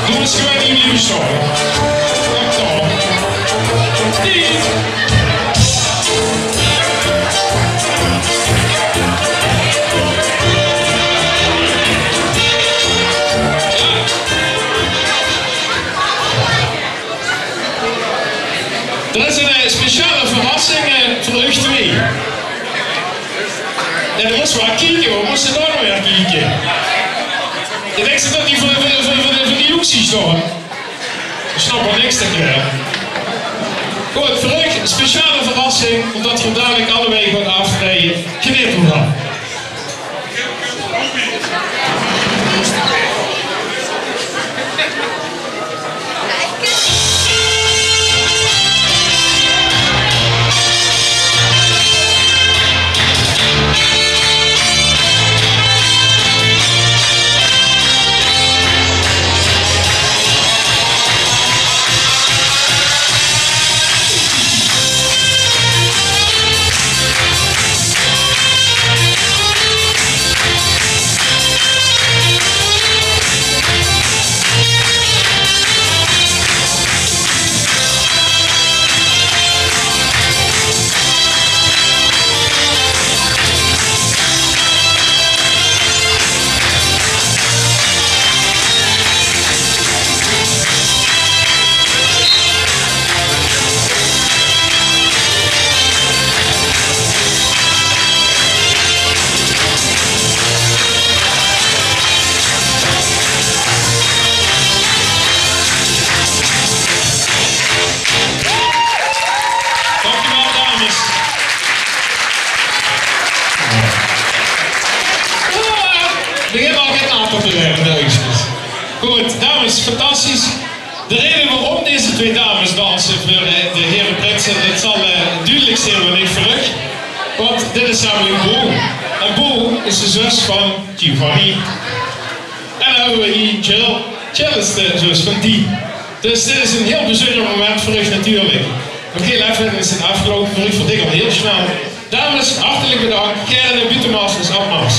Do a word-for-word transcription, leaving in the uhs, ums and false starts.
Doe ins gewoon in die stoel. Kom dan. Die. D'r is 'n, eh, speciale verrassing, eh, veur uch twee. Jao, d'r mós waal kieke, v'r móste dao nog weer kieke. Ich dink det die van, van, van, van, van die joeksies dao. Ich snap d'r niks van. Good, veur uch 'n speciale verrassing, ómdet v'r dalik allebei gaon aaftraeje. Geneet d'rvan. Dankjewel, dames. Jao, begin al get aan te lere, dames. Good, dames, fantastisch. De reden waorom deze twee dames danse veur, eh, de here prinse, det zal, eh, dudelik zeen wanneer veur uch. Want dit is namelik Bo. En Bo is de zus van Giovanni. En dan höbbe v'r hie Jill. Jill is de zus van Dien. Dus dit is 'n hiel bezunder moment veur uch natuurlik. Oké, laeve v'r ins 'n aafklop veur uch, veur dich al hiel snel. Dames, hartelik bedank. Gaer de Buuttemars is opmars.